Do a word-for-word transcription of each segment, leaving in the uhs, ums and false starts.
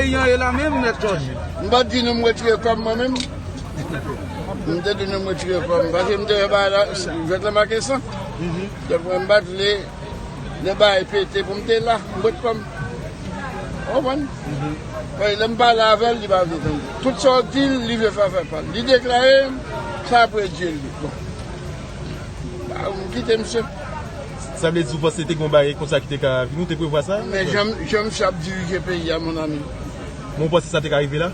Peyi an ye la menm, Mèt Jòj? M pa t di nou m retire kò m mwen menm. M te di nou m retire kò m. Paske m te wè bagay la, jwèt la make san. Donk mwen m pa t vle lè bagay pete pou m te la. M ret kò m. Ou konprann? Paske lè m pale avè l, li pa vle tande. Tout sa w di l, li vle fè afè pa l. Li deklare m, sa apre Dye li. Bon. Ba, m kite misye. Sa vle di ou panse te gen yon bagay konsa ki te ka vini, ou te prevwa sa? Men jan, jan misye ap dirije peyi a, mon ami. Men ou panse sa te ka rive la?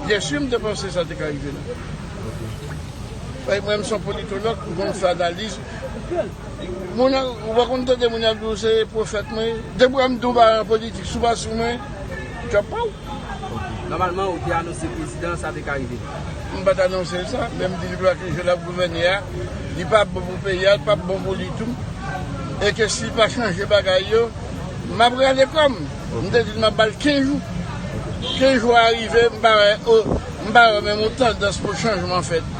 Byen si, m te panse sa te ka rive la. Paske mwen, m se yon politològ, m konn fè analiz. Moun, ou pa konn tande moun ap di w se pwofèt mwen. Depi w wè m di w bagay an politik, si w pa sou mwen, djòb pa w. Nòmalman, ou te anonse prezidan sa te ka rive. M pa t anonse l sa, men m di l ke jan l ap gouvène a, li pa bon pou peyi a, li pa bon pou li tou. E ke si l pa chanje bagay yo, m ap rale kò m. M te di l m ap ba l kenz jou. Kenz jou a rive, m pa wè, o, m pa wè menm yon tandans pou chanjman fèt.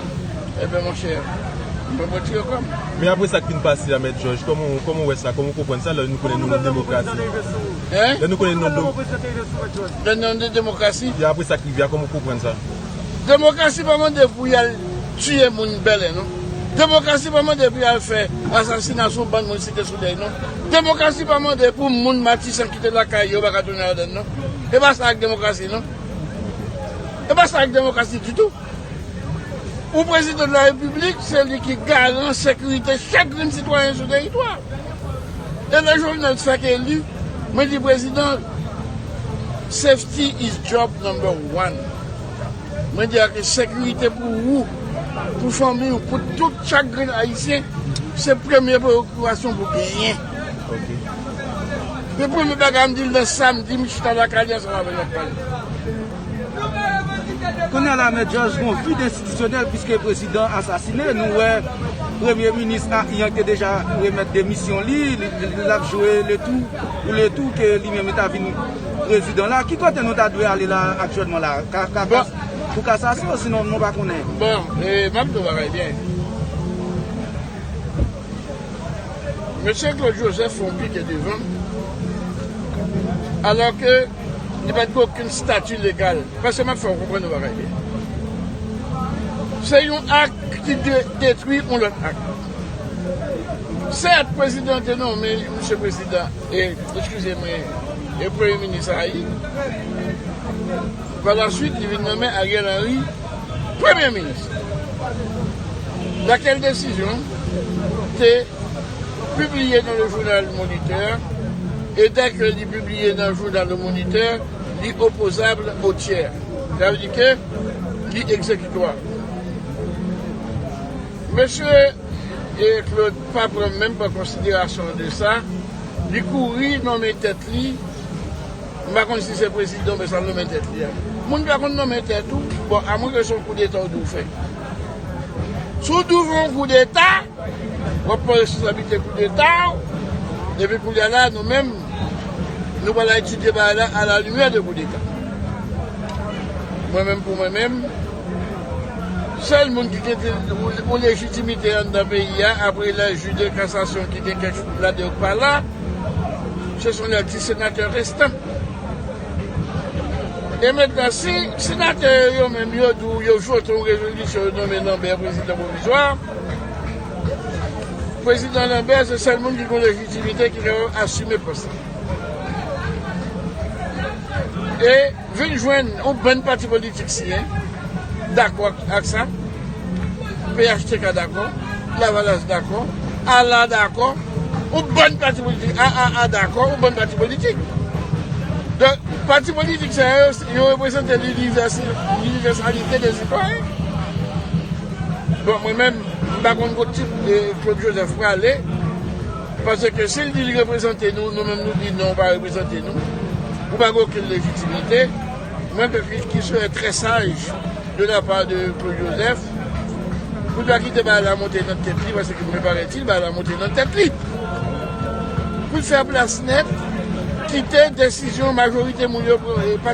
Ebyen, monchè, m pran retire kò m. Men apre sa k fin pase a, Mèt Jòj, kòman, kòman w wè sa? Kòman w konprann sa lè nou konnen nou nan demokrasi? Hein? Lè nou konnen nou nan do- Lè nou nan demokrasi? E apre sa k rive a, kòman w konprann sa? Demokrasi pa mande pou y al tiye moun Bèlè, non. Demokrasi pa mande pou y al fè asasina sou bann moun Site Solèy, non. Demokrasi pa mande pou moun Matisan kite lakay yo, pa ka tounen ladann, non. E pa sa ak demokrasi, non. E pa sa ak demokrasi ditou. Yon prezidan de la repiblik, se li ki garan sekirite chak grenn sitwayen sou teritwa. E lè Jovenel fèk eli, mwen di prezidan, safety is job number one. Mwen di a ke sekirite pou ou, pou fanmi w, pou tout chak grenn ayisyen, se premye preokipasyon pou genyen. Ok. Men premye bagay m di l nan samdi, m chita lakay li ansanm avè l n ap pale. Kounye a la, Mèt Jòj, gon vid enstitisyonèl, piske prezidan asasine. Nou wè premye minis a, Ian, te deja remèt demisyon li, li, li, l ap jwe letou pou letou ke li menm li ta vin prezidan la. Ki kote nou ta dwe ale la aktyèlman la? Ka, ka, ka, pou kasasyon, sinon nou pa konnen. Bon, e, m ap di w bagay byen. Mesye Claude Joseph fè yon pike devan m, alò ke li pa t gen okenn stati legal. Paske m ap fè w konprann yon bagay byen. Se yon ak ki de-, detwi yon lòt ak. Sèt, prezidan te nonmen, misye prezidan, e, eskize mwen, e premye minis a Ayiti. Pa la swit, li vin nonmen Ariel Henry premye minis. Lakèl desizyon te pibliye nan le jounal Moniteur, e dèke li pibliye nan jounal Le Moniteur, li opozab o tyè. Sa vle di ke li egzekitwa. Mesye, e, Claude pa pran menm pa konsiderasyon de sa. Li kouri nonmen tèt li. M pa konn si se prezidan oubyen sa l nonmen tèt li a. Moun pa konn nonmen tèt ou, bon, amwenke se yon koudeta ou di w fè. Si w di w fè yon koudeta, w ap pran responsablite koudeta w, epi kounye a la, nou menm, nou pral etidye bagay la à la lumière de koudeta. Mwen menm, pou mwen menm, sèl moun ki gen yon, yon lejitimite anndan peyi a, apre lè jij de kasasyon ki gen kèk ladan yo k pa la, se son lè di senatè restan. E mentnan, si senatè yo menm yo di w yo vote yon rezolisyon, yo nonmen Lambert prezidan pwovizwa, prezidan Lambert se sèl moun ki gen lejitimite ki kapab asime pòs la. E vin jwenn yon bann pati politik siyen, dakò ak, ak sa. P H T K dakò, Lavalas dakò, ALA dakò, yon bann pati politik, A A A dakò, yon bann pati politik. Donk, pati politik sa yo, yo reprezante linivèsi-, linivèsalite de sitwayen. Bon, mwen menm, m pa konn kot tip, eh, Claude Joseph prale, paske si l di li reprezante nou, nou menm nou di non, ou pa reprezante nou, ou pa gen okenn lejitimite. Mwen, ki, ki serait très sage de la part de Claude Joseph, pou l pa kite bagay la monte nan tèt li, paske mwen, paraît-il, bagay la monte nan tèt li. Pou l fè plas nèt, kite desizyon majorite moun yo pran, e pa